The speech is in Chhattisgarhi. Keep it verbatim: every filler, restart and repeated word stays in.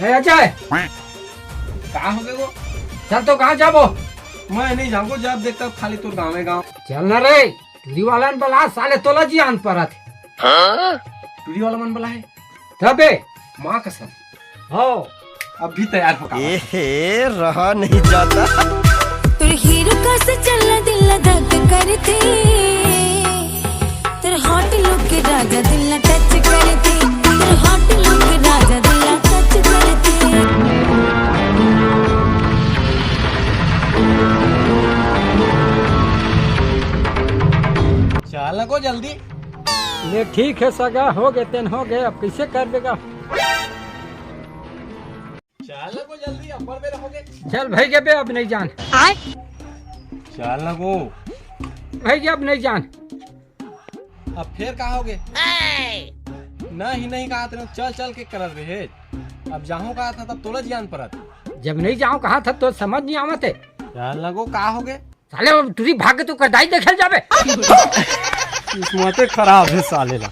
ए अजय, का हो गे वो? चल तो कहाँ जाबो? मैं नहीं जाऊंगा, जब देखता हूँ खाली तोर गाँव में गाँव। चल ना रे, टूरी वाला ने बला, साले तोला जियान परत। टूरी वाला मन बला है। तबे? माँ कसम। हो। अभी तैयार हो का। ए हे, रहा नहीं जाता। तोर हीरो का से चलना दिल धक करते। तेरे हॉट लुक राजा दिल टच करते। तेरे हॉट लुक राजा दिल टच करते। चल ना को जल्दी। ले ठीक है सगा, हो गे तेन हो गे, अब कैसे कर देगा? चल ना को जल्दी, अब्बड़ बेर हो गे। चल भाई के बे, अब नहीं जान। चल ना को। भाई के अब नहीं जान। अब फेर का हो गे? नहीं, नहीं कहा तेरे, चल, चल के करत रहे। अब जाहूँ कहा था तब तोला जियान परत। जब नहीं जाऊँ कहा था तो समझ नहीं आवत है। चल ना को, का हो गे? साले वो टूरी भाग के तू कदाई देखे जाबे। किस्मते खराब है साले ला।